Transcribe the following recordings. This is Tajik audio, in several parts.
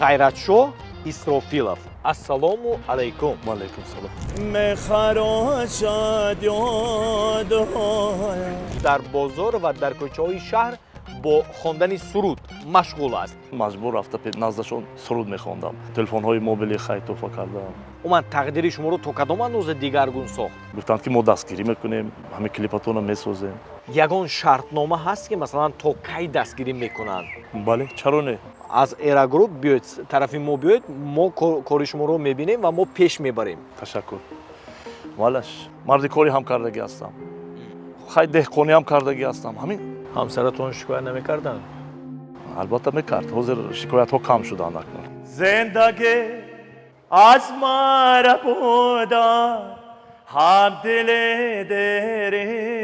Ғайратшоҳ Исрофилов. Ассалому алайкум. Ваалайкум салом. Мехорошад ёдҳоям. Дар бозор ва дар кӯчаҳои шаҳр бо хондани суруд машғул аст. Маҷбур рафта наздашон суруд мехондам, телефонҳои мобилӣ хай туҳфа кардам. Умуман, тақдири шуморо то кадом андоза дигаргун сохт? Гуфтанд, ки мо дастгирӣ мекунем, ҳамин клипатонро месозем. Ягон шартнома ҳаст, ки масалан то кай дастгирӣ мекунанд? Бале, чаро не? Аз Эра Груп биёед, тарафи мо биёед, мо кори шуморо мебинем ва мо пеш мебарем. Ташаккур. Валаш марди корӣ ҳам кардагӣ ҳастам, хай, деҳқонӣ ҳам кардагӣ ҳастам, ҳамин. Ҳамсаратон шикоят намекарданд? Албатта, мекард. Ҳозир шикоятҳо кам шуданд акнун. Зиндагӣ аз мара буда ҳам дили деринаро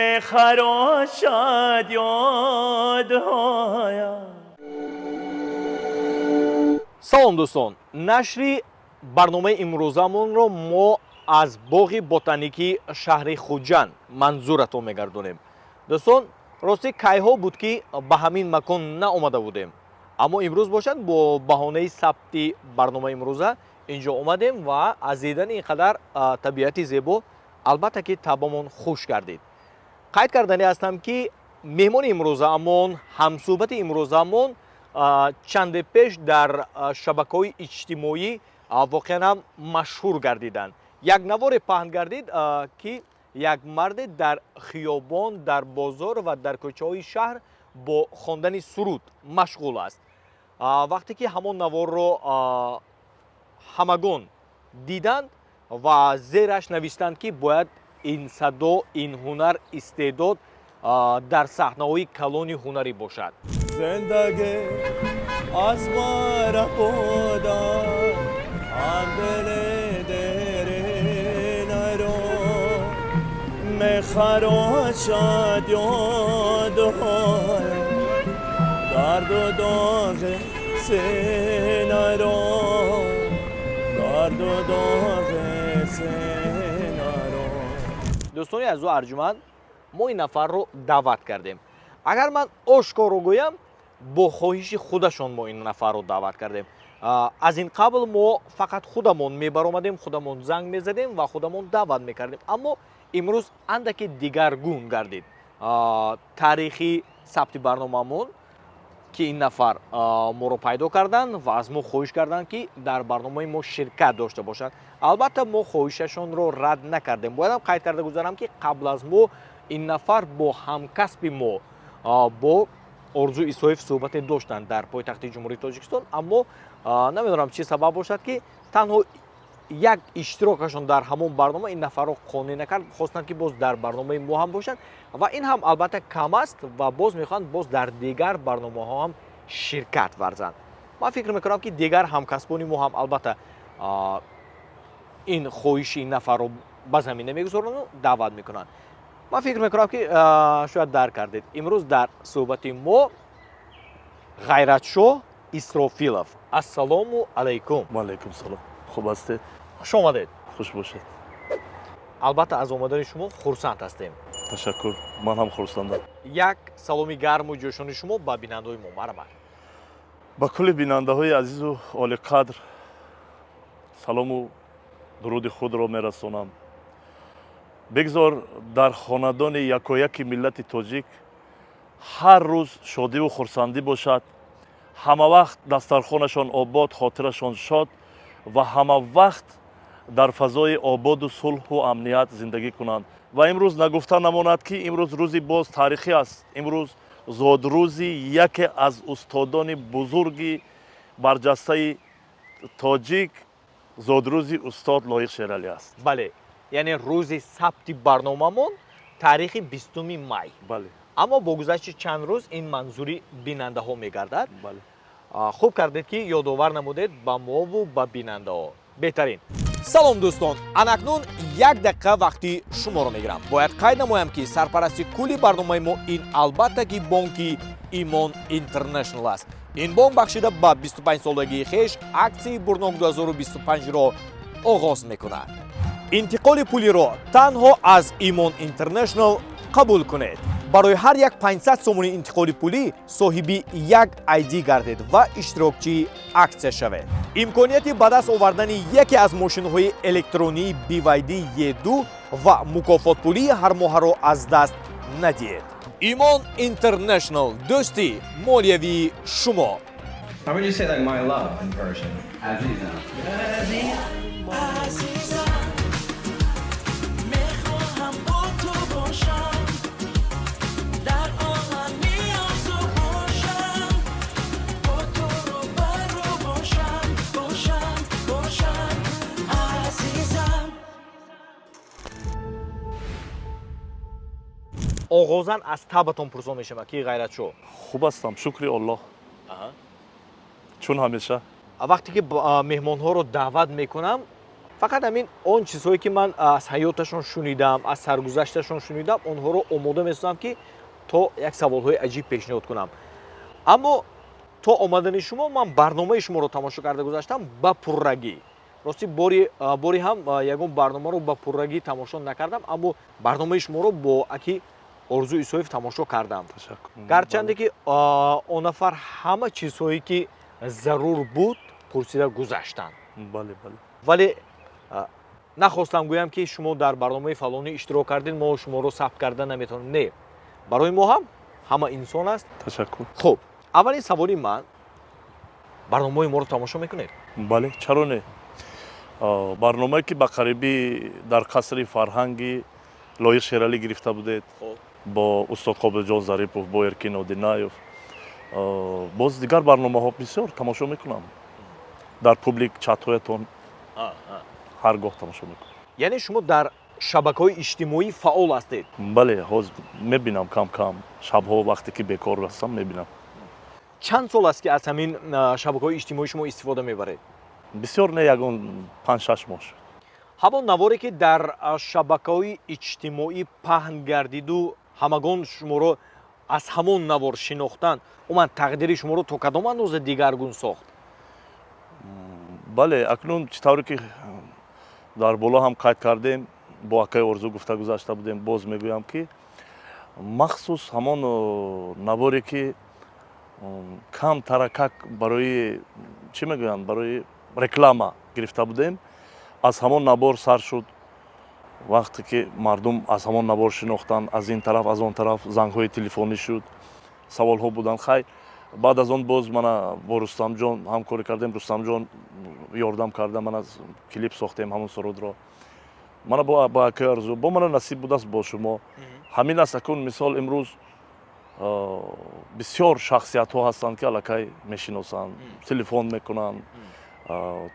мехорошад ёдҳоям. Салом, дӯстон! Нашри барномаи имрӯзамонро мо аз боғи ботаникии шаҳри Хуҷанд манзуратон мегардонем. Дӯстон, ростӣ, кайҳо буд, ки ба ҳамин макон наомада будем, аммо имрӯз бошад, бо баҳонаи сабти барномаи имрӯза инҷо омадем ва аз дидани ин қадар табиати зебо, албатта, ки табъамон хуш гардид. Қайд карданӣ ҳастам, ки меҳмони имрӯзаамон, ҳамсӯҳбати имрӯзаамон чанде пеш дар шабакаҳои иҷтимоӣ воқеан ҳам машҳур гардиданд. Як наворе паҳн гардид, ки як марде дар хиёбон, дар бозор ва дар кӯчаҳои шаҳр бо хондани суруд машғул аст. Вақте ки ҳамон наворро ҳамагон диданд ва зераш навиштанд, ки бояд ин садо, ин ҳунар, истеъдод дар саҳнаҳои калони ҳунарӣ бошад. Зиндагӣ аз мара буда ҳам дили деринаро мехорошад ёдҳоям, дарду доғи синаро, дарду доғи синаро. Дӯстони азизу арҷуманд, мо ин нафарро даъват кардем. Агар ман ошкоро гӯям, бо хоҳиши худашон мо ин нафарро даъват кардем. Аз ин қабл мо фақат худамон мебаромадем, худамон занг мезадем ва худамон даъват мекардем, аммо имрӯз андаке дигаргун гардид. Таърихи сабти барномаамон, ки ин нафар моро пайдо карданд ва аз мо хоҳиш карданд, ки дар барномаи мо ширкат дошта бошанд. Албатта, мо хоҳишашонро рад накардем. Боядам қайд карда гузарам, ки қабл аз мо ин нафар бо ҳамкасби мо, бо Орзу Исоев суҳбате доштанд дар пойтахти Ҷумҳурии Тоҷикистон, аммо намедонам, чӣ сабаб бошад, ки танҳо як иштирокашон дар ҳамон барнома ин нафарро қонеъ накард. Хостанд, ки боз дар барномаи мо ҳам бошанд ва ин ҳам, албатта, кам аст ва боз мехоҳанд боз дар дигар барномаҳо ҳам ширкат варзанд. Ман фикр мекунам, ки дигар ҳамкасбони мо ҳам, албатта, ин хоҳиши ин нафарро ба замин намегузоранду даъват мекунанд. Ман фикр мекунам, ки шояд дарк кардед, имрӯз дар суҳбати мо Ғайратшоҳ Исрофилов. Ассалому алайкум. Ваалайкум салом. Хуб ҳастед? Хуш омадед. Хуш бошед. Албатта, аз омадани шумо хурсанд ҳастем. Ташаккур, ман ҳам хурсандам. Як саломи гарму ҷӯшони шумо ба бинандаҳои мо, марҳамат. Ба кулли бинандаҳои азизу олиқадр салому дуруди худро мерасонам. Бигзор дар хонадони якояки миллати тоҷик ҳар рӯз шодиву хурсандӣ бошад, ҳама вақт дастархонашон обод, хотирашон шод ва ҳама вақт дар фазои ободу сулҳу амният зиндагӣ кунанд. Ва имрӯз нагуфта намонад, ки имрӯз рӯзи боз таърихӣ аст. Имрӯз зодрӯзи яке аз устодони бузурги барҷастаи тоҷик, зодрӯзи устод Лоиқ Шералӣ аст. Бале, яъне рӯзи сабти барномамон таърихи 20 май. Бале. Аммо бо гузашти чанд рӯз ин манзури бинандаҳо мегардад. Бале. Хуб кардед, ки ёдовар намудед ба мову ба бинандаҳо. Беҳтарин. Салом, дӯстон! Анакнун як дақиқа вақти шуморо мегирам. Бояд қайд намоям, ки сарпарасти кулли барномаи мо ин, албатта, ки бонки Имон Интернешнл аст. Ин бонк бахшида ба 25 солагии хеш аксияи Бурнок 2025-ро оғоз мекунад. Интиқоли пулиро танҳо аз Имон Интернешнл қабул кунед. Барои ҳар як 500 сомонӣ интиқоли пулӣ соҳиби як ID гардед ва иштирокчии аксия шавед. Имконияти ба даст овардани яке аз мошинҳои электронии BYD E2 ва мукофотпулии ҳармоҳаро аз даст надиҳед. Имон Интернешнл, дӯсти молиявии шумо. How would you say, like, "my love" in Persian? عزیزم. عزیزم، میخواهم با تو باشم، در عالمی آرزو باشم، با تو رو برو باشم، باشم، باشم عزیزم. Оғозан аз табатон пурсон мешавад, ки Ғайратшо. Хуб ҳастам, шукри Аллоҳ, чун ҳамеша. Вақте ки меҳмонҳоро даъват мекунам, фақат ҳамин он чизҳое, ки ман аз ҳаёташон шунидам, аз саргузашташон шунидам, онҳоро омода месозам, ки то як саволҳои аҷиб пешниҳод кунам. Аммо то омадани шумо ман барномаи шуморо тамошо карда гузаштам ба пуррагӣ. Ростӣ, бори ҳам ягон барномаро ба пуррагӣ тамошо накардам, аммо барномаи шуморо бо аки Орзу Исоев тамошо кардам. Ташаккур. Гарчанде ки он нафар ҳама чизҳое, ки зарур буд, пурсида гузаштанд. бале бале Вале нахостам гӯям, ки шумо дар барномаи фалонӣ иштирок кардед, мо шуморо сабт карда наметавонем. Не, барои мо ҳам ҳама инсон аст. Ташаккур. Хуб, аввалин саволи ман: барномаҳои моро тамошо мекунед? Бале, чаро не? Барномае, ки ба қарибӣ дар қасри фарҳанги Лоиқ Шералӣ гирифта будед бо устод Қобилҷон Зарипов, бо Эркин Одинаев, боз дигар барномаҳо бисёр тамошо мекунам. Дар публик чатҳоятон ҳар гоҳ тамошо мекунам. Яъне шумо дар шабакаҳои иҷтимоӣ фаъол ҳастед? Бале, ҳозир мебинам, кам кам шабҳо, вақте ки бекор ҳастам, мебинам. Чанд сол аст, ки аз ҳамин шабакаҳои иҷтимоӣ шумо истифода мебаред? Бисёр не, ягон 5-6 моҳ шуд. Ҳамон наворе, ки дар шабакаҳои иҷтимоӣ паҳн гардиду ҳамагон шуморо аз ҳамон навор шинохтанд, умуман тақдири шуморо то кадом андоза дигаргун сохт? Бале, акнун чӣ тавре ки дар боло ҳам қайд кардем, бо акаи Орзу гуфта гузашта будем, боз мегӯям, ки махсус ҳамон наворе, ки кам таракак барои, чӣ мегӯянд, барои реклама гирифта будем, аз ҳамон навор сар шуд. Вақте ки мардум аз ҳамон навор шинохтанд, аз ин тараф, аз он тараф зангҳои телефонӣ шуд, саволҳо буданд. Хай, баъд аз он боз мана бо Рустамҷон ҳамкорӣ кардем, Рустамҷон ёрдам карда, мана клип сохтем ҳамон сурудро. Мана бо акаи Орзу, бо мана насиб будааст бо шумо. Ҳамин аст. Акун, мисол, имрӯз бисёр шахсиятҳо ҳастанд, ки аллакай мешиносанд, телефон мекунанд,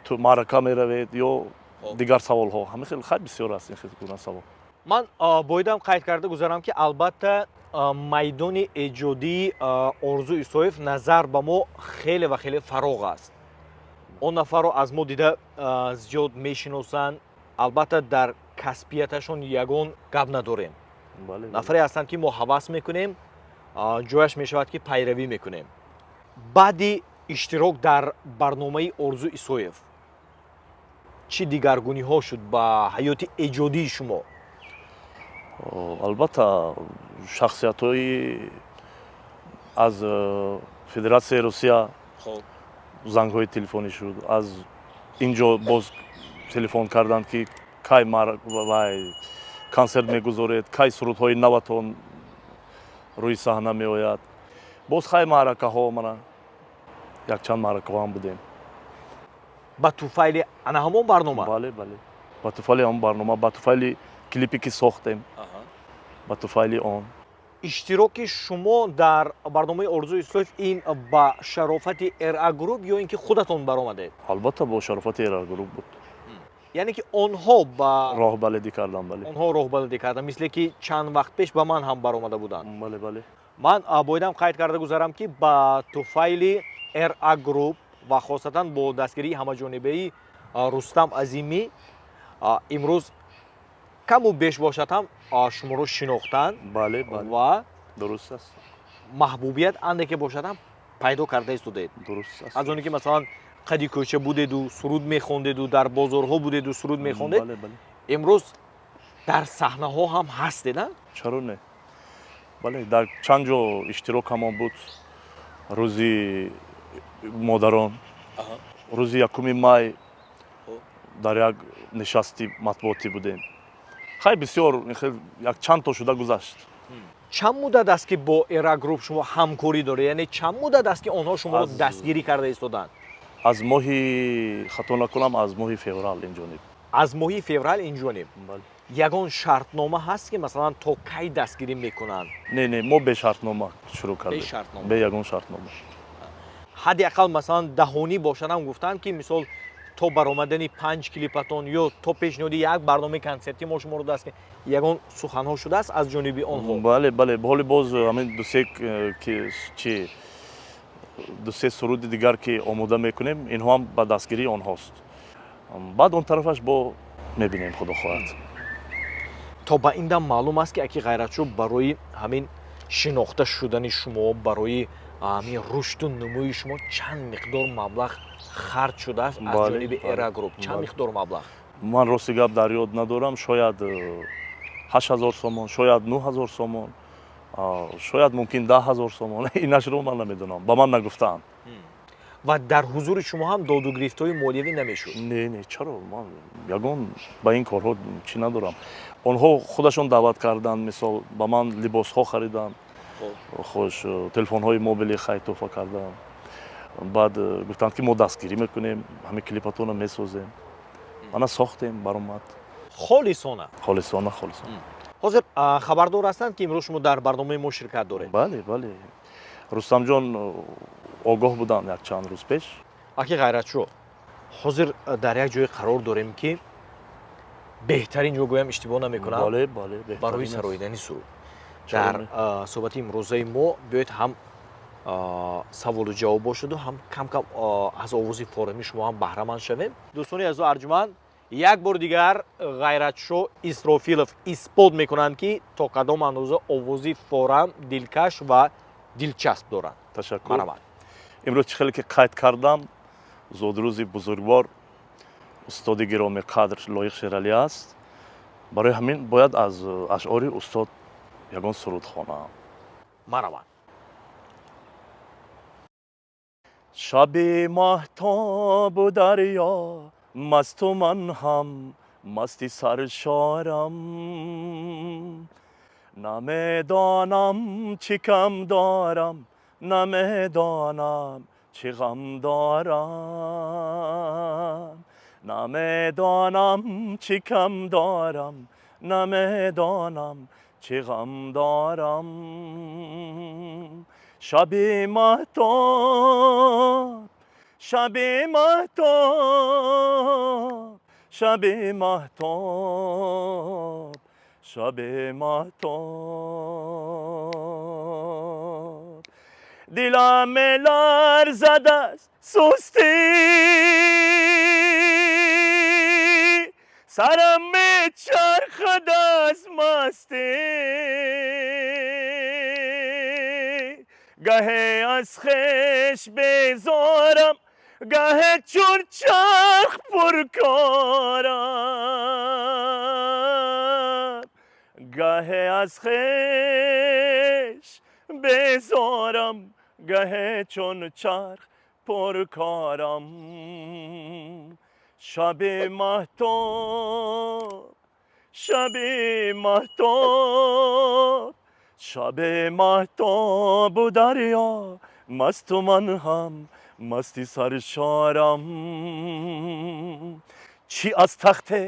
ту маърака меравед ё дигар саволҳо. Ҳамин хел, хай, бисёр аст ин хел гуна савол. Ман боидам қайд карда гузарам, ки албатта майдони эҷодии Орзу Исоев назар ба мо хеле ва хеле фароғ аст. Он нафарро аз мо дида зиёд мешиносанд. Албатта, дар касбияташон ягон гап надорем. Нафаре ҳастанд, ки мо ҳавас мекунем, ҷояш мешавад, ки пайравӣ мекунем. Баъди иштирок дар барномаи Орзу Исоев чӣ дигаргуниҳо шуд ба ҳаёти эҷодии шумо? Албатта, шахсиятҳои аз Федератсияи Русия зангҳои телефонӣ шуд, аз ин ҷо боз телефон карданд, ки кай вай консерт мегузоред, кай сурудҳои наватон рӯи саҳна меояд. Боз, хай, маъракаҳо, мана якчанд маъракаҳо ҳам будем. Ба туфайли ана ҳамон барнома? Бале, ба туфайли ҳамон барнома, ба туфайли клипе, ки сохтем, ба туфайли он. Иштироки шумо дар барномаи Орзу Исоев ин ба шарофати РА Груп ё ин ки худатон баромадед? Албатта, бо шарофати РА Груп буд. Яъне ки онҳо ба Роҳбаледӣ кардам, бале. Онҳо роҳбаладӣ карданд, мисле ки чанд вақт пеш ба ман ҳам баромада буданд. бале бале Ман боидам қайд карда гузарам, ки ба туфайли РА Груп ва хосатан бо дастгирии ҳамаҷонибаи Рустам Азимӣ имрӯз каму беш бошад ҳам шуморо шинохтанд бале бале ва Дуруст аст. маҳбубият андаке бошад ҳам пайдо карда истодед. Дуруст аст. Аз оне ки, масалан, қади кӯча будеду суруд мехондеду, дар бозорҳо будеду суруд мехондед, бале бале имрӯз дар саҳнаҳо ҳам ҳастед, а? Чаро не? Бале, дар чанд ҷо иштирокамон буд. Рӯзи модарон, рӯзи 1 май дар як нишасти матбуотӣ будем. Хай, бисёр як чанд то шуда гузашт. Чанд муддат аст, ки бо Эра Груп шумо ҳамкорӣ доред, яъне чанд муддат аст, ки онҳо шуморо дастгирӣ карда истоданд? Аз моҳи, хато накунам, аз моҳи феврал инҷониб. Аз моҳи феврал инҷониб. Ягон шартнома ҳаст, ки масалан то кай дастгирӣ мекунанд? Не, не, мо бешартнома шурӯъ кардем. Бешартнома. Бе ягон шартнома. Ҳадди ақал масалан даҳонӣ бошад ҳам гуфтанд, ки мисол то баромадани панҷ клипатон ё то пешниҳоди як барномаи консертӣ мо шуморо даст, ягон суханҳо шудааст аз ҷониби онҳо? Бале, бале, ҳоли боз ҳамин дусе ки чи дусе суруди дигар, ки омода мекунем, инҳо ҳам ба дастгирии онҳост. Баъд он тарафаш бо мебинем, худо хоҳад. То ба ин дам маълум аст, ки аки Ғайратшо, барои ҳамин шинохта шудани шумо, барои ҳамин рушду нумӯи шумо чанд миқдор маблағ харҷ шудааст аз ҷониби Эра Груп? Чанд миқдор маблағ? Ман рости гап дар ёд надорам. Шояд 8000 сомон, шояд 9000 сомон, шояд мумкин 10 000 сомон. Инашро ман намедонам, ба ман нагуфтаанд. Ва дар ҳузури шумо ҳам додугирифтҳои молиявӣ намешуд? Не, не, чаро? Ман ягон ба ин корҳо чӣ надорам. Онҳо худашон даъват карданд, мисол ба ман либосҳо хариданд, хуш, телефонҳои мобилӣ хай туҳфа карданд. Баъд гуфтанд, ки мо дастгирӣ мекунем, ҳамин клипатонро месозем. Мана сохтем, баромад. Холисона? Холисона, холисона. Ҳозир хабардор ҳастанд, ки имрӯз шумо дар барномаи мо ширкат доред? Бале, бале, Рустамҷон огоҳ буданд як чанд рӯз пеш. Аки Ғайратшо, ҳозир дар як ҷое қарор дорем, ки беҳтарин ҷо гӯям, иштибоҳ намекунам? Бале, бале. Барои сароидани суруд. Дар суҳбати имрӯзаи мо биёед ҳам саволу ҷавоб бошаду, ҳам кам-кам аз овози форами шумо ҳам баҳраманд шавем. Дӯстони азизу арҷуманд, як бор дигар Ғайратшо Исрофилов исбот мекунанд, ки то кадом андоза овози форам, дилкаш ва дилчасп доранд. Ташаккур. Марҳамат. Имрӯз, чӣ хеле ки қайд кардам, зодрӯзи бузургвор, устоди гиромиқадр Лоиқ Шералӣ аст. Барои ҳамин бояд аз ашъори устод ягон суруд хонам. Марҳамат. Шаби маҳтобу дарё масту ман ҳам масти саршорам, намедонам чӣ кам дорам, намедонам чӣ ғам дорам, намедонам чӣ кам дорам, намедонам чӣ ғам дорам. Шаби маҳтоб, шаби маҳтоб, шаби маҳтоб, шаби маҳтоб, дилам меларзад аз сустӣ, сарам мечархад аз мастӣ, гаҳе аз хеш безорам, гаҳе чун чарх пуркорам, гаҳе аз хеш безорам, гаҳе чун чарх пуркорам. Шаби маҳтоб, шаби маҳтоб, шаби маҳтобу дарё масту ман ҳам масти саршорам, чӣ аз тахте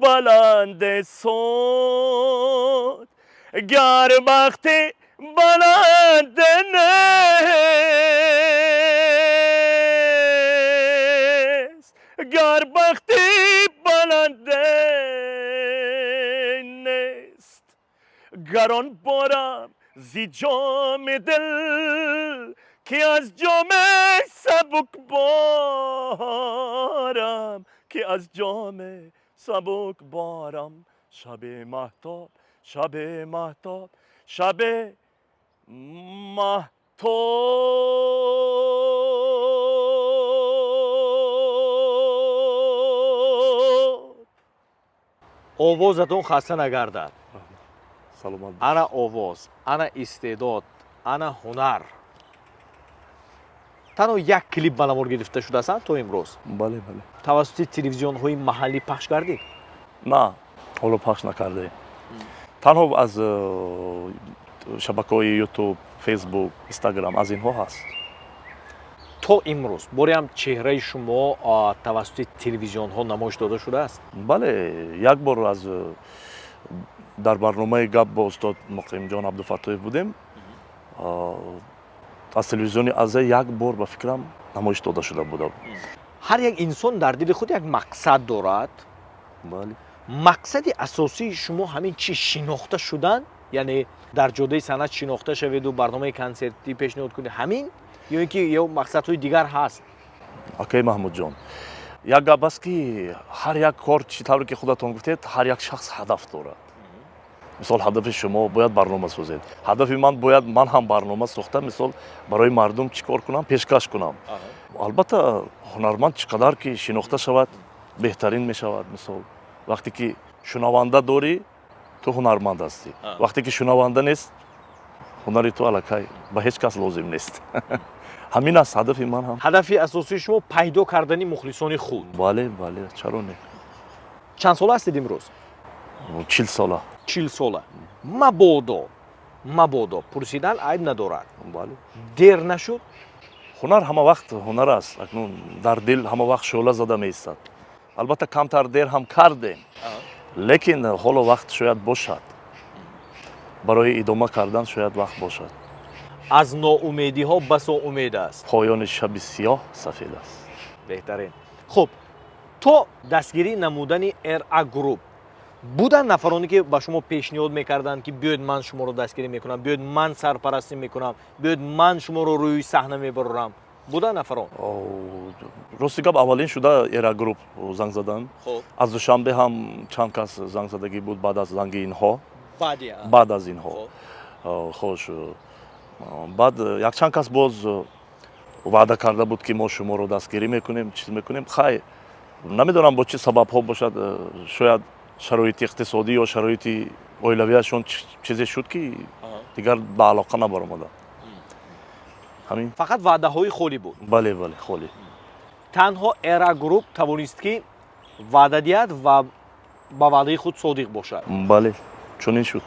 баланде суд, гар бахти баланде нест, гар бахти баланде нест, гарон борам зи ҷоми дил, ки аз ҷоме сабук борам, ки аз ҷоме сабук борам. Шаби маҳтоб, шаби маҳтоб, шаби маҳтоб. Овозатон хаста нагардад. Саломат. Ана овоз, ана истеъдод, ана ҳунар. Танҳо як клип ба навор гирифта шудааст то имрӯз. Бале, бале. Тавассути телевизионҳои маҳаллӣ пахш гардид? На, ҳоло пахш накардаем, танҳо аз шабакаҳои Ютуб, Фейсбук, Инстаграм, аз инҳо ҳаст. То имрӯз бореам чеҳраи шумо тавассути телевизионҳо намоиш дода шудааст? Бале, як бор аз дар барномаи «Гап» бо устод Муқимҷон Абдуфаттоев будем, аз телевизиони Азия як бор, ба фикрам, намоиш дода шуда буда. Ҳар як инсон дар дили худ як мақсад дорад. Бале. Мақсади асосии шумо ҳамин чи, шинохта шудан, яъне дар ҷодаи санъат шинохта шаведу барномаи консертӣ пешниҳод кунед, ҳамин ё ин ки ё мақсадҳои дигар ҳаст? Акаи Маҳмудҷон, як гап аст, ки ҳар як кор, чӣ тавре ки худатон гуфтед, ҳар як шахс ҳадаф дорад. Мисол, ҳадафи шумо бояд барнома созед, ҳадафи ман бояд ман ҳам барнома сохта, мисол, барои мардум чӣ кор кунам, пешкаш кунам. Албатта, ҳунарманд чӣ қадар ки шинохта шавад, беҳтарин мешавад. Мисол, вақте ки шунаванда дорӣ, ту ҳунарманд ҳастӣ, вақте ки шунаванда нест, ҳунари ту аллакай ба ҳеҷ кас лозим нест. Ҳамин аст ҳадафи ман ҳам. Ҳадафи асосии шумо пайдо кардани мухлисони худ. Бале, бале, чаро не? Чанд сола ҳастед имрӯз? 40 сола. 40 сола. Мабодо пурсидан айб надорад. Бале. Дер нашуд? Ҳунар ҳама вақт ҳунар аст. Акнун дар дил ҳама вақт шӯъла зада меистад. Албатта, камтар дер ҳам кардем, лекин ҳоло вақт шояд бошад барои идома кардан, шояд вақт бошад. Аз ноумедиҳо басо умед аст. Поёни шаби сиёҳ сафед аст. Беҳтарин. Хуб, то дастгирӣ намудани РА Групп буданд нафароне, ки ба шумо пешниҳод мекарданд, ки биёед, ман шуморо дастгирӣ мекунам, биёед, ман сарпарастӣ мекунам, биёед, ман шуморо рӯи саҳна мебарорам? Буданд нафарон? Рости гап, аввалин шуда Эра Групп занг задан. Аз Душанбе ҳам чанд кас занг задагӣ буд баъд аз занги инҳо. Баъд аз инҳо. Хош, баъд якчанд кас боз ваъда карда буд, ки мо шуморо дастгирӣ мекунем, чиз мекунем. Хай, намедонам, бо чӣ сабабҳо бошад, шояд шароити иқтисодӣ ё шароити оилавиашон чизе шуд, ки дигар ба алоқа набаромаданд. Ҳамин. Фақат ваъдаҳои холӣ буд? Бале, бале, холӣ. Танҳо Эра Групп тавонист, ки ваъда диҳад ва ба ваъдаи худ содиқ бошад. Бале, чунин шуд.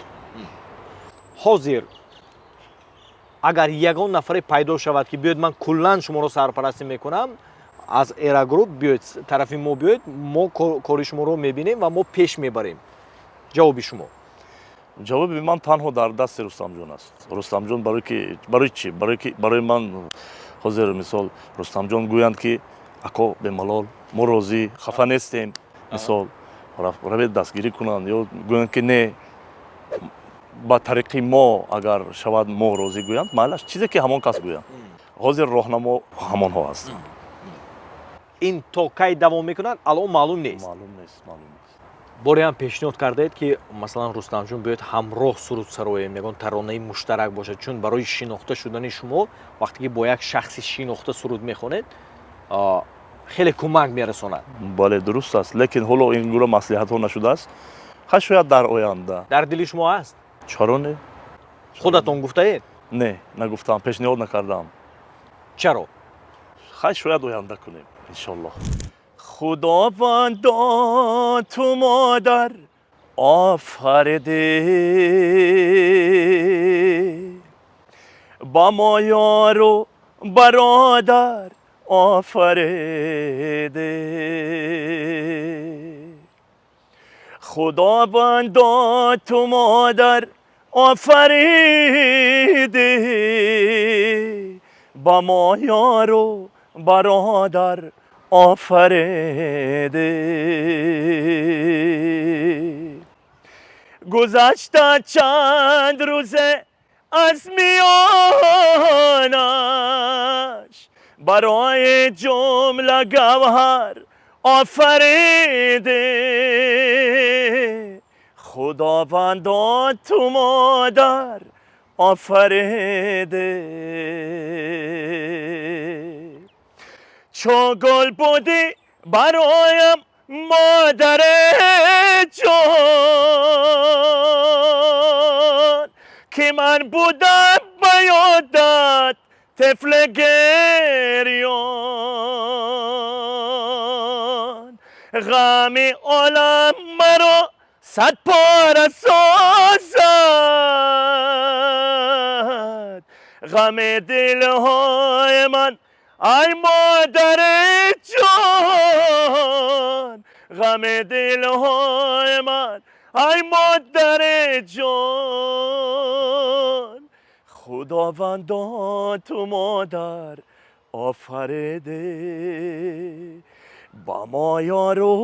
Ҳозир агар ягон нафаре пайдо шавад, ки биёед, ман куллан шуморо сарпарастӣ мекунам, аз Эра Групп биёед, тарафи мо биёед, мо кори шуморо мебинем ва мо пеш мебарем, ҷавоби шумо? Ҷавоби ман танҳо дар дасти Рустамҷон аст. Рустамҷон, барои ки, барои чӣ, барои ки барои ман ҳозир, мисол, Рустамҷон гӯянд, ки ако, бемалол, мо розӣ, хафа нестем, мисол, равед, дастгирӣ кунанд, ё гӯянд, ки не, ба тариқи мо агар шавад, мо розӣ гӯянд, майлаш, чизе ки ҳамон кас гӯянд. Ҳозир роҳнамо ҳамонҳо ҳастанд. Ин то кай давом мекунад, алон маълум нест. Маълум нест, маълум нест. Боре ҳам пешниҳод кардаед, ки масалан, Рустамҷон, биёед, ҳамроҳ суруд сароем, ягон таронаи муштарак бошад? Чун барои шинохта шудани шумо, вақте ки бо як шахси шинохта суруд мехонед, хеле кӯмак мерасонад. Бале, дуруст аст, лекин ҳоло ин гуна маслиҳатҳо нашудааст. Ха, шояд дар оянда. Дар дили шумо ҳаст? Чаро не? Худатон гуфтаед? Не, нагуфтам, пешниҳод накардам. Чаро? Хай, шояд оянда кунем, иншоллоҳ. Худовандо, ту модар офаридӣ, ба мо ёру бародар офаридӣ. Худовандо, ту модар офаридӣ, ба мо ёру бародар офаридӣ. Гузашта чанд рӯзе аз миёнаш, барои ҷумла гавҳар офаридӣ. Худовандо, ту модар офаридӣ, чо гул будӣ бароям, модари ҷон. Ки ман будам ба ёдат тифли гирён, ғами олам маро сад пора созад, ғами дилҳои ман, ай модари ҷон, ғами дилҳои ман, ай модари ҷон. Худовандо, ту модар офариде, ба мо ёру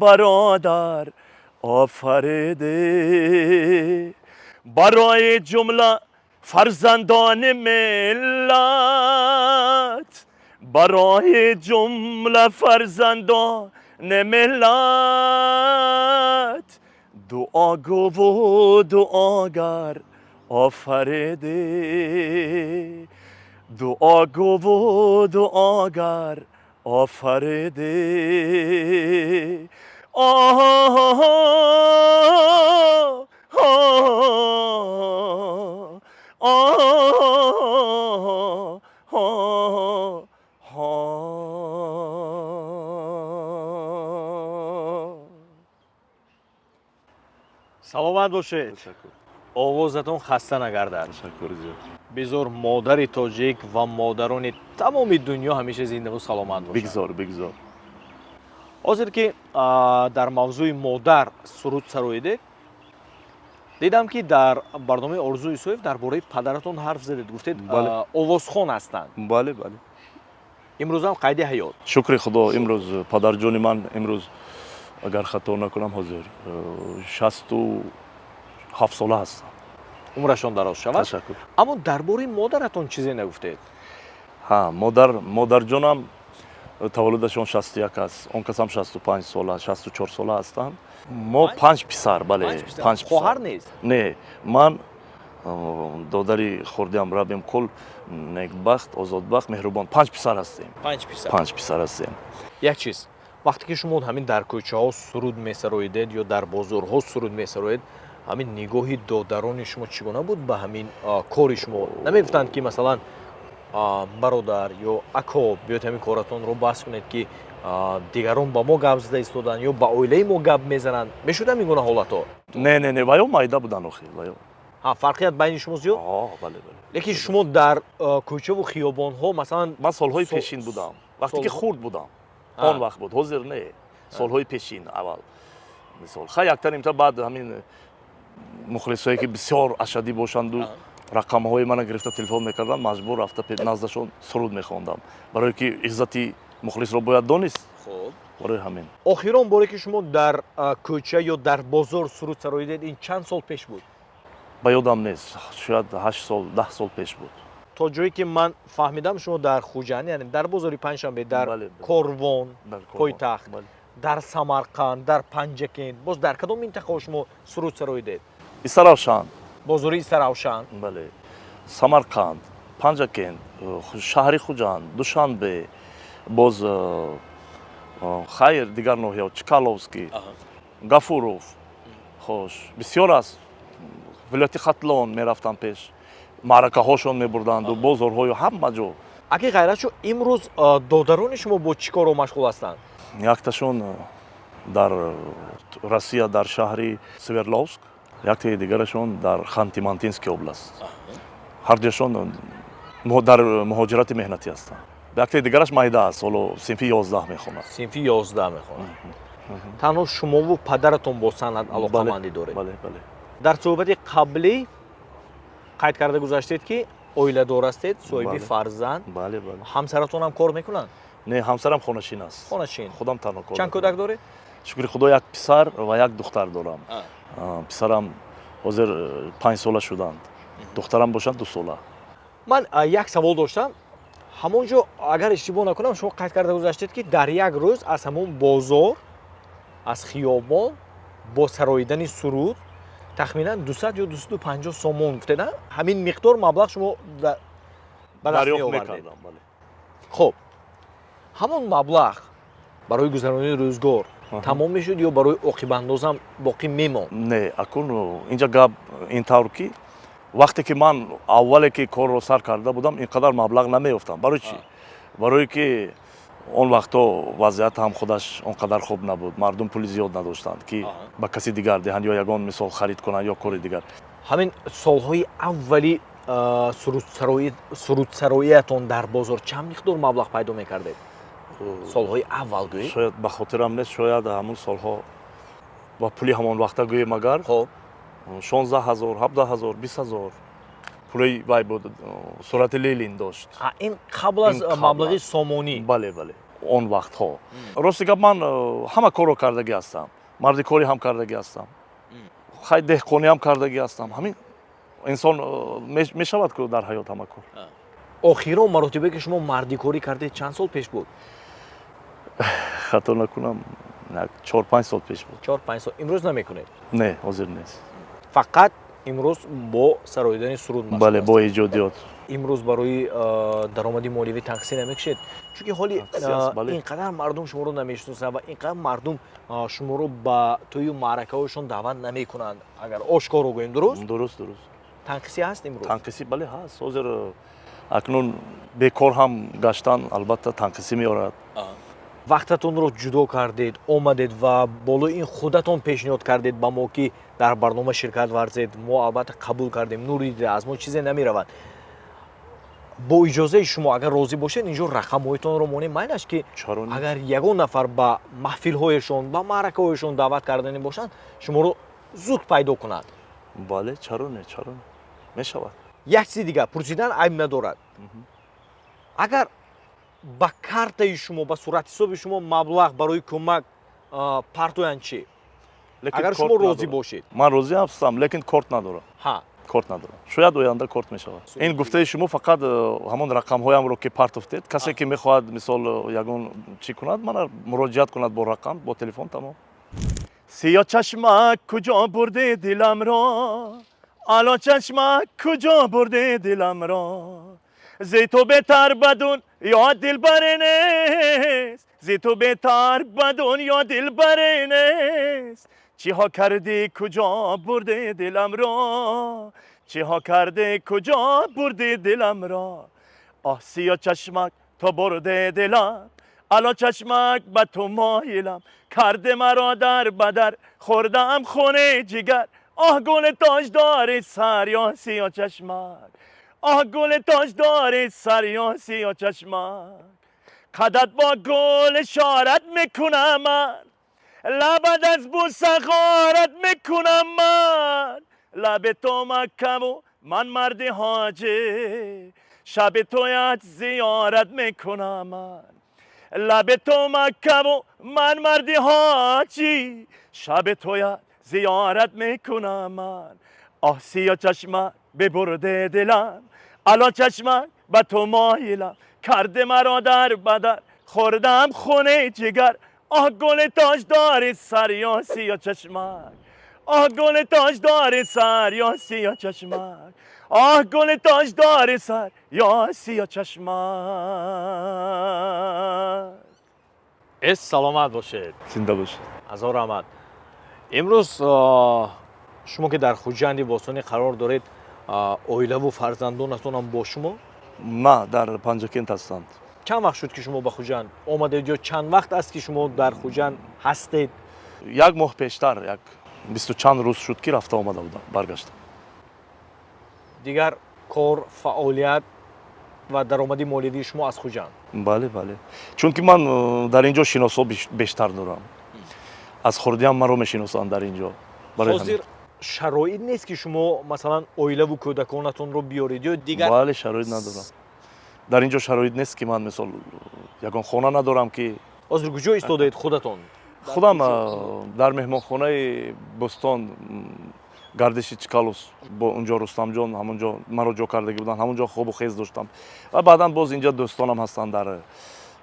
бародар офариде, барои ҷумла фарзандони миллат, барои ҷумла фарзандони миллат дуогӯву дуогар офариде, дуогӯву дуогар офариде. Оҳ, оҳ, оҳ. Оҳ. Саломат бошед. Ташаккур. Овозатон хаста нагардад. Ташаккури зиёд. Бизор модари тоҷик ва модарони тамоми дунё ҳамеша зиндаву саломат бошанд. Бигзор, бигзор. Ҳозир ки дар мавзӯи модар суруд сароидед, дидам, ки дар барномаи Орзу Исоев дар бораи падаратон ҳарф задед, гуфтед, Бале. Овозхон ҳастанд. Бале. Имрӯзам қайди ҳаёт? Шукри Худо, имрӯз падарҷони ман, имрӯз, агар хато накунам, ҳозир 67 сола ҳастам. Умрашон дароз шавад. Ташаккур. Аммо дар бораи модаратон чизе нагуфтед. Ҳа, модар, модарҷонам таваллудашон 61 аст, он касам 65 сола, 64 сола ҳастанд. Мо панҷ писар, бале. Панҷ писар. Хоҳар нест? Не, ман, додари хурдиам Рабимқул, некбахт, озодбахт, меҳрубон, панҷ писар ҳастем. Панҷ писар. Панҷ писар ҳастем. Як чиз, вақте ки шумо ҳамин дар кӯчаҳо суруд месароидед ё дар бозорҳо суруд месароед, ҳамин нигоҳи додарони шумо чӣ гуна буд ба ҳамин кори шумо? Намегуфтанд, ки масалан, бародар ё ако, биёед, ҳамин коратонро бас кунед, ки дигарон ба мо гап зада истоданд ё ба оилаи мо гап мезананд? Мешуд ҳамин гуна ҳолатҳо? Не, ваё майда буданд охи, ваё. Ҳа, фарқият байни шумо зиёд? Бале. Лекин шумо дар кӯчаву хиёбонҳо масалан Ман солҳои пешин будам, вақте ки хурд будам, он вақт буд, ҳозир не. Солҳои пешин аввал, мисол, хай, якта нимта, баъд ҳамин мухлисое, ки бисёр ашаддӣ бошанду рақамҳои мана гирифта телефон мекарданд, маҷбур рафта наздашон суруд мехондам, барое ки иззати мухлисро бояд донист. Хуб. Барои ҳамин. Охирон боре, ки шумо дар кӯча ё дар бозор суруд сароидед, ин чанд сол пеш буд? Ба ёдам нест, шояд 8 сол, 10 сол пеш буд. То ҷое ки ман фаҳмидам, шумо дар Хуҷанд, яъне дар бозори Панҷшанбе, дар Корвон, Дар Корвон. пойтахт, Бале. дар Самарқанд, дар Панҷакент, боз дар кадом минтақаҳо шумо суруд сароидед? Истаравшан. Бозори Истаравшан. Бале, Самарқанд, Панҷакент, шаҳри Хуҷанд, Душанбе, боз хайр, дигар ноҳияҳо, Чкаловский, Гафуров, хош, бисёр аст. Вилояти Хатлон мерафтам, пеш маъракаҳошон мебурданду, бозорҳою ҳама ҷо. Аки Ғайратшо, имрӯз додарони шумо бо чӣ коро машғул ҳастанд? Якташон дар Россия, дар шаҳри Свердловск, яктаи дигарашон дар Ханты-Мансийский область. Ҳардуяшон дар муҳоҷирати меҳнатӣ ҳастанд. Яктаи дигараш майда аст, ҳоло синфи 11 мехонад. Синфи 11 мехонад. Танҳо шумову падаратон бо санъат алоқамандӣ доред? Бале. Дар суҳбати қаблӣ қайд карда гузаштед, ки оиладор ҳастед, соҳиби Бале. фарзанд. Бале. Ҳамсаратонам кор мекунанд? Не, ҳамсарам хонашин аст. Хонашин. Худам танҳо кор Чанд мекунам. кӯдак доред? Шукри Худо, як писар ва як духтар дорам. Писарам ҳозир 5 сола шуданд, духтарам бошанд 2 сола. Ман як савол доштам. Ҳамон ҷо, агар иштибоҳ накунам, шумо қайд карда гузаштед, ки дар як рӯз аз ҳамон бозор, аз хиёбон бо сароидани суруд тахминан 200 ё 250 сомон гуфтед, а? Ҳамин миқдор маблағ шумо ба даст Дарёфт меовардед. мекардам, бале. Хуб, ҳамон маблағ барои гузаронии рӯзгор тамом мешуд ё барои оқибандозам боқӣ мемонд? Не, акун инҷа гап ин тавр, ки Вақте ки ман аввале ки корро сар карда будам, ин қадар маблағ намеёфтам. Барои чӣ? Барое ки он вақтҳо вазъият ҳам худаш он қадар хуб набуд, мардум пули зиёд надоштанд, ки ба каси дигар диҳанд ё ягон мисол харид кунанд ё кори дигар. Ҳамин солҳои аввали сурудсароиятон дар бозор чанд миқдор маблағ пайдо мекардед? Солҳои аввал гӯед. Шояд, ба хотирам нест, шояд ҳамун солҳо ба пули ҳамон вақта гӯем агар, 16 000, 17 000, 20 000 пули вай буд, сурати Ленин дошт. Ин қабл аз маблағи сомонӣ? Бале, он вақтҳо. Рости гап, ман ҳама корро кардагӣ ҳастам, мардикорӣ ҳам кардагӣ ҳастам, хай, деҳқонӣ ҳам кардагӣ ҳастам. Ҳамин инсон мешавад ку дар ҳаёт ҳама кор. Охирон маротибе ки шумо мардикорӣ кардед, чанд сол пеш буд? Хато накунам, 4-5 сол пеш буд. 4-5 сол. Имрӯз намекунед? Не, ҳозир нест. Фақат имрӯз бо сароидани суруд машғул? Бале, бо эҷодиёт. Имрӯз барои даромади моливӣ танқисӣ намекушед? Чунки ҳоли ин қадар мардум шуморо намешиносанд ва ин қадар мардум шуморо ба тӯю маъракаҳояшон даъват намекунанд, агар ошкоро гӯем, дуруст? Дуруст. Танқисӣ ҳаст имрӯз? Танқисӣ, бале, ҳаст. Ҳозир акнун бекор ҳам гаштан, албатта, танқисӣ меорад. Вақтатонро ҷудо кардед, омадед ва болои ин худатон пешниҳод кардед ба мо, ки дар барнома ширкат варзед. Мо, албатта, қабул кардем. Нури дида, аз мо чизе намеравад. Бо иҷозаи шумо, агар розӣ бошед, инҷо рақамҳоятонро монем, майлаш, ки агар ягон нафар ба маҳфилҳояшон, ба маъракаҳояшон даъват кардани бошанд, шуморо зуд пайдо кунад. Бале, чаро не, чаро не, мешавад. Як чизи дигар пурсидан айб надорад: агар ба картаи шумо, ба суратҳисоби шумо маблағ барои кӯмак партоянд чӣ? Агар шумо розӣ бошед. Ман розӣ ҳастам, лекин корт надорам. Корт надорам. Шояд оянда корт мешавад. Ин гуфтаи шумо фақат ҳамон рақамҳоямро ки партофтед, касе ки мехоҳад, мисол, ягон чӣ кунад, мана муроҷиат кунад бо рақам, бо телефон, тамом. Сиё чашмак, куҷо бурди диламро? Ало чашмак, куҷо бурди диламро? Зи ту беҳтар ба дунё дилбаре нест, зи ту беҳтар ба дунё дилбаре нест. Чиҳо кардӣ, куҷо бурди диламро? Чиҳо кардӣ, куҷо бурди диламро? Оҳ, сиё чашмак, ту бурди дилам, ало чашмак, ба ту моилам. Карде маро дар бадар, хӯрдаам хуни ҷигар. Оҳ, гули тоҷдори сар, ё сиё чашмак, оҳ, гули тоҷдори сар, ё сиё чашмак. Қадат бо гул ишорат мекунам ман, лабат аз бӯса ғорат мекунам ман. Лаби ту Маккаву ман марди ҳоҷӣ, шаби туят зиёрат мекунам ман. Лаби ту Маккаву ман марди ҳоҷӣ, шаби туят зиёрат мекунам ман. Оҳ, сиё чашмак, бибурде дилам, ало чашмак, ба ту моилам. Карде маро дар бадар, хӯрдам хуни ҷигар. Оҳ, гули тоҷдори сар, ё сиё чашмак, оҳ, гули тоҷдори сар, ё сиё чашмак, оҳ, гули тоҷдори сар, ё сиё чашмак. Эс, саломат бошед. Зинда бошед. Ҳазор раҳмат. Имрӯз шумо ки дар Хуҷанди бостонӣ қарор доред, оилаву фарзандонатонам бо шумо? На, дар Панҷакент ҳастанд. Чанд вақт шуд, ки шумо ба Хуҷанд омадед ё чанд вақт аст, ки шумо дар Хуҷанд ҳастед? Як моҳ пештар, як бисту чанд рӯз шуд, ки рафта омада будам, баргаштам. Дигар кор, фаъолият ва даромади моливии шумо аз Хуҷанд? Бале, чунки ман дар ин ҷо шиносҳо бештар дорам, аз хурдиам маро мешиносанд дар ин ҷо. Ҳозир шароит нест, ки шумо, масалан, оилаву кӯдаконатонро биёред ё дигар? Бале, шароит надорам. Дар ин ҷо шароит нест, ки ман, мисол, ягон хона надорам, ки Ҳозир куҷо истодаед худатон? Худам дар меҳмонхонаи Бӯстон, гардиши Чкалов. Бо унҷо Рустамҷон ҳамонҷо маро ҷо кардагӣ буданд, ҳамонҷо хобу хез доштам ва баъдан боз инҷа дӯстонам ҳастанд дар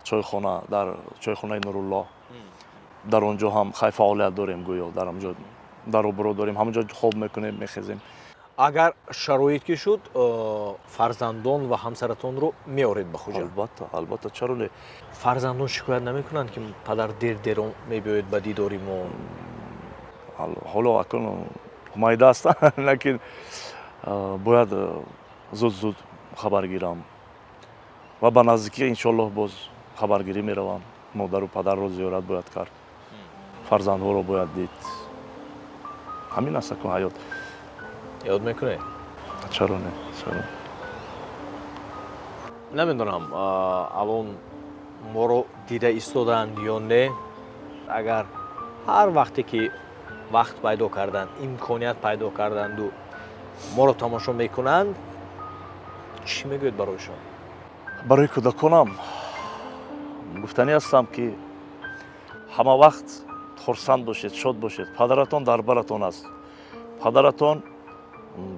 чойхона, дар чойхонаи Нуруллоҳ. Дар он ҷо ҳам хай фаъолият дорем, гӯё дар ҳамҷо дар обрӯ дорем, ҳамонҷо хоб мекунем, мехезем. Агар шароит ки шуд, фарзандон ва ҳамсаратонро меоред ба Хуҷанд? Албатта, чаро не. Фарзандон шикоят намекунанд, ки падар дер дерон мебиёед ба дидори мо? Ҳоло акун майда ҳастанд, лекин Бояд зуд зуд хабар гирам ва ба наздикӣ, иншоаллоҳ, боз хабаргирӣ меравам. Модару падарро зиёрат бояд кард, фарзандҳоро бояд дид. Ҳамин аст акун ҳаёт. Ёд мекунед? Чаро не, чаро? Намедонам, алон моро дида истодаанд ё не. Агар ҳар вақте ки вақт пайдо карданд, имконият пайдо карданду моро тамошо мекунанд, чӣ мегӯед бароишон? Барои кӯдаконам гуфтанӣ ҳастам, ки ҳама вақт хурсанд бошед, шод бошед. Падаратон дар баратон аст. Падаратон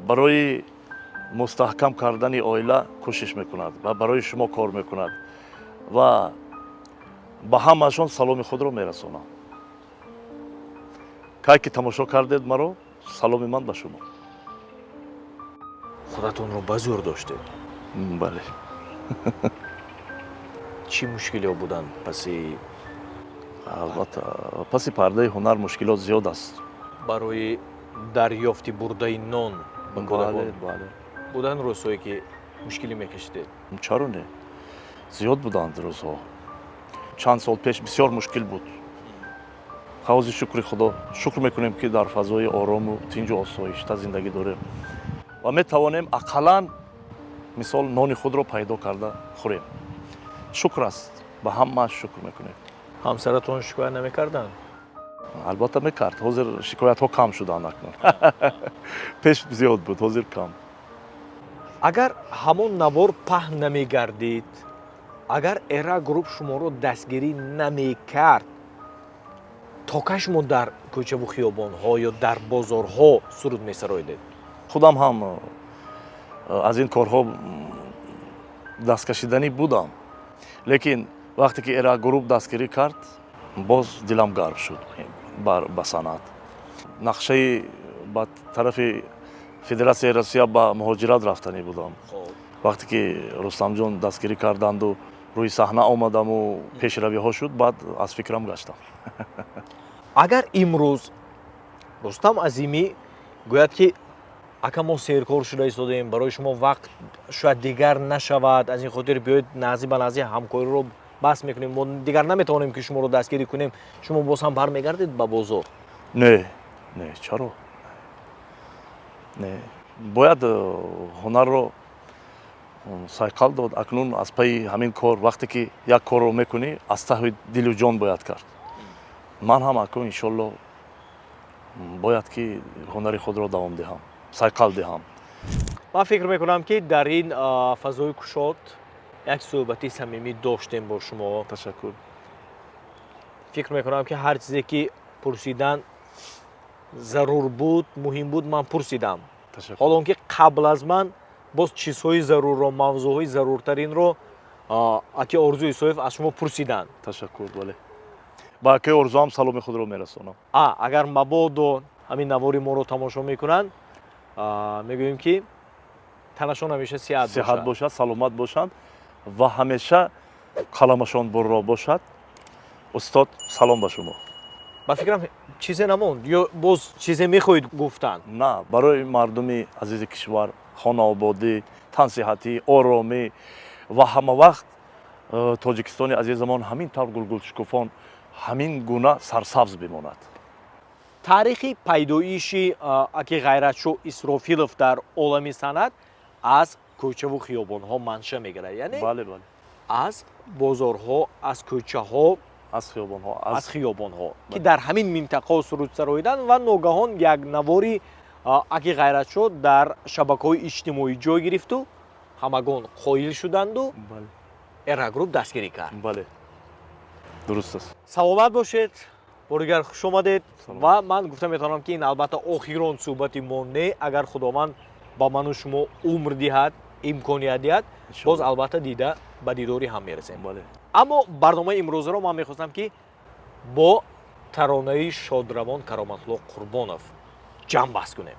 барои мустаҳкам кардани оила кӯшиш мекунад ва барои шумо кор мекунад ва ба ҳамаашон саломи худро мерасонам. Кай ки тамошо кардед маро, саломи ман ба шумо. Худатонро ба зӯр доштед? Бале. Чӣ мушкилиҳо буданд паси? Албатта, паси пардаи ҳунар мушкилот зиёд аст. Барои дарёфти бурдаи нон ба кӯдакон Бале, бале. буданд рӯзҳое, ки мушкилӣ мекашидед? Чаро не, зиёд буданд рӯзҳо. Чанд сол пеш бисёр мушкил буд. Ҳозир, шукри Худо, шукр мекунем, ки дар фазои орому тинҷу осоишта зиндагӣ дорем ва метавонем ақаллан, мисол, нони худро пайдо карда хӯрем. Шукр аст, ба ҳамааш шукр мекунем. Ҳамсаратон шикоят намекарданд? Албатта, мекард. Ҳозир шикоятҳо кам шуданд акнун. Пеш зиёд буд, ҳозир кам. Агар ҳамон навор паҳн намегардид, агар Эра Груп шуморо дастгирӣ намекард, то кай шумо дар кӯчаву хиёбонҳо ё дар бозорҳо суруд месароидед? Худам ҳам аз ин корҳо дасткашиданӣ будам, лекин вақте ки Эра Груп дастгирӣ кард, боз дилам гарм шуд ба санъат. Нақшаи ба тарафи Федератсияи Россия ба муҳоҷират рафтанӣ будам. Вақте ки Рустамҷон дастгирӣ карданду рӯи саҳна омадаму пешравиҳо шуд, баъд аз фикрам гаштам. Агар имрӯз Рустам Азимӣ гӯяд, ки ака, мо серкор шуда истодаем, барои шумо вақт шояд дигар нашавад, аз ин хотир биёед, наздӣ ба наздӣ ҳамкориро бас мекунем, мо дигар наметавонем, ки шуморо дастгирӣ кунем, шумо боз ҳам бармегардед ба бозор? Не, не, чаро не? Бояд ҳунарро сайқал дод. Акнун аз пайи ҳамин кор, вақте ки як корро мекунӣ, аз таҳи дилу ҷон бояд кард. Ман ҳам акнун, иншолло, бояд ки ҳунари худро давом диҳам, сайқал диҳам. Ман фикр мекунам, ки дар ин фазои кушод як суҳбати самимӣ доштем бо шумо. Ташаккур. Фикр мекунам, ки ҳар чизе ки пурсидан зарур буд, муҳим буд, ман пурсидам. Ташаккур. Ҳоло он ки қабл аз ман боз чизҳои зарурро, мавзӯъҳои заруртаринро аки Орзу Исоев аз шумо пурсиданд. Ташаккур, бале, ба акаи Орзуам саломи худро мерасонам. Агар мабодо ҳамин навори моро тамошо мекунанд, мегӯем, ки танашон ҳамеша сиҳат сиҳат бошад. Бошад, саломат бошанд ва ҳамеша қаламашон бурро бошад. Устод, салом ба шумо. Ба фикрам, чизе намонд ё боз чизе мехоҳед гуфтан? На, барои мардуми азизи кишвар хонаободӣ, тансиҳатӣ, оромӣ ва ҳама вақт Тоҷикистони азизамон ҳамин тавр гулгулшукуфон, ҳамин гуна сарсабз бимонад. Таърихи пайдоиши аки Ғайратшо Исрофилов дар олами санъат аз кӯчаву хиёбонҳо манша мегирад, яъне бале бале аз бозорҳо, аз кӯчаҳо, аз хиёбонҳо. Аз хиёбонҳо, ки дар ҳамин минтақаҳо суруд сароидан ва ногаҳон як навори аки Ғайратшо дар шабакаҳои иҷтимоӣ ҷой гирифту ҳамагон қоил шуданду Эрагрупп дастгирӣ кард. Бале, дуруст аст. Саломат бошед, бори дигар хуш омадед. Саломат. Ва ман гуфта метавонам, ки ин албатта охирон суҳбати мо не. Агар Худованд ба ману шумо умр диҳад, имконият диҳад, боз албатта дида ба дидори ҳам мерасем. Бале. Аммо барномаи имрӯзаро ман мехостам, ки бо таронаи шодравон Кароматулло Қурбонов ҷамъбаст кунем.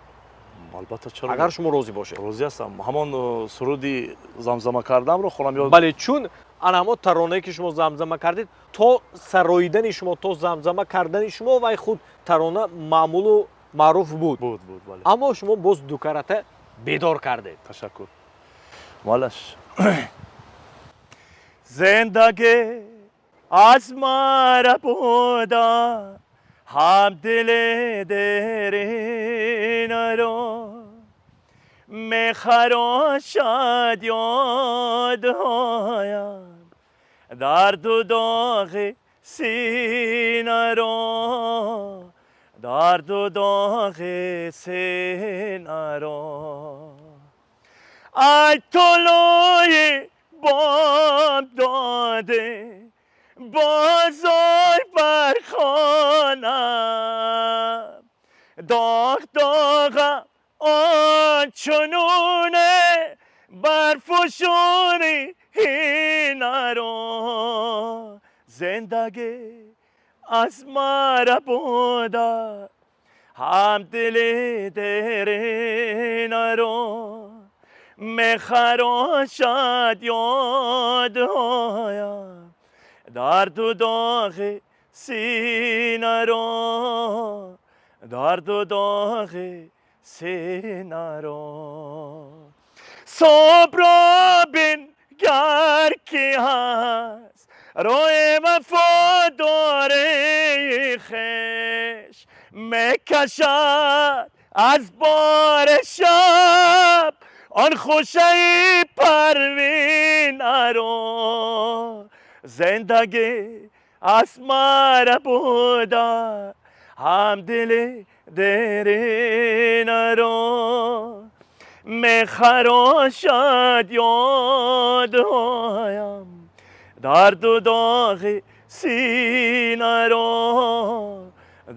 Албатта, чаро? Агар шумо розӣ бошед. Розӣ ҳастам. Ҳамон суруди замзама кардамро хонам ё? Бале, чун ана ҳамон таронае, ки шумо замзама кардед, то сароидани шумо, то замзама кардани шумо вай худ тарона маъмулу маъруф буд. Буд, буд, бале. Аммо шумо боз дукарата. Бедор кардед. Ташаккур. Малаш. Зиндагӣ аз мара буда ҳам дили деринаро мехарошад ёдҳоям дарду доғи синаро, дарду доғи синаро. Ай тулӯи бом доде бозой бархонам доғ доға ончунуне барфушони ҳинаро. Зиндагӣ аз мара буда ҳам дили деринаро мехарошад ёдҳоям дарду доғи синаро, дарду доғи синаро. Субҳро бингар ки ҳаст рӯи вафодори хеш мекашад аз бори шаб он хушаи парвинаро. Зиндагӣ аз мара буда ҳам дили деринаро мехарошад ёдҳоям дарду доғи синаро,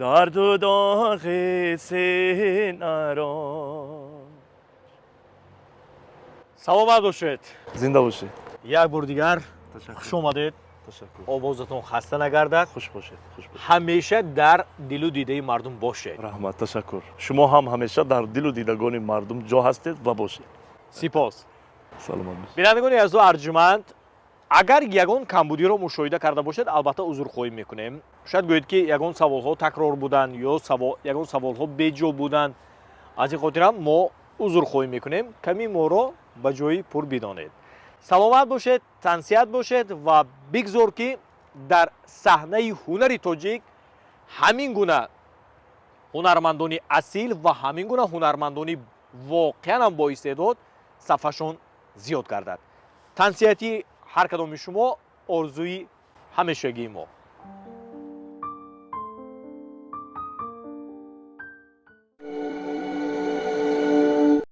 дарду доғи синаро. Саломат бошед. Зинда бошед. Як бор дигар хуш омадед. Ташаккур. Овозатон хаста нагардад. Хуш бошед, хуш бошед. Ҳамеша дар дилу дидаи мардум бошед. Раҳмат, ташаккур. Шумо ҳам ҳамеша дар дилу дидагони мардум ҷо ҳастед ва бошед. Сипос. Саломат бошед. Бинандагони азизу арҷуманд, агар ягон камбудиро мушоҳида карда бошед, албатта узрхоҳӣ мекунем. Шояд гӯед, ки ягон саволҳо такрор буданд ё ягон саволҳо беҷо буданд. Аз ин хотирам мо узрхоҳӣ мекунем. Ками моро ба ҷои пур бидонед. Саломат бошед, тансиҳат бошед ва бигзор, ки дар саҳнаи ҳунари тоҷик ҳамин гуна ҳунармандони асил ва ҳамин гуна ҳунармандони воқеан ҳам боистеъдод сафашон зиёд гардад. Тансиҳатии ҳар кадоми шумо орзуи ҳамешагии мо.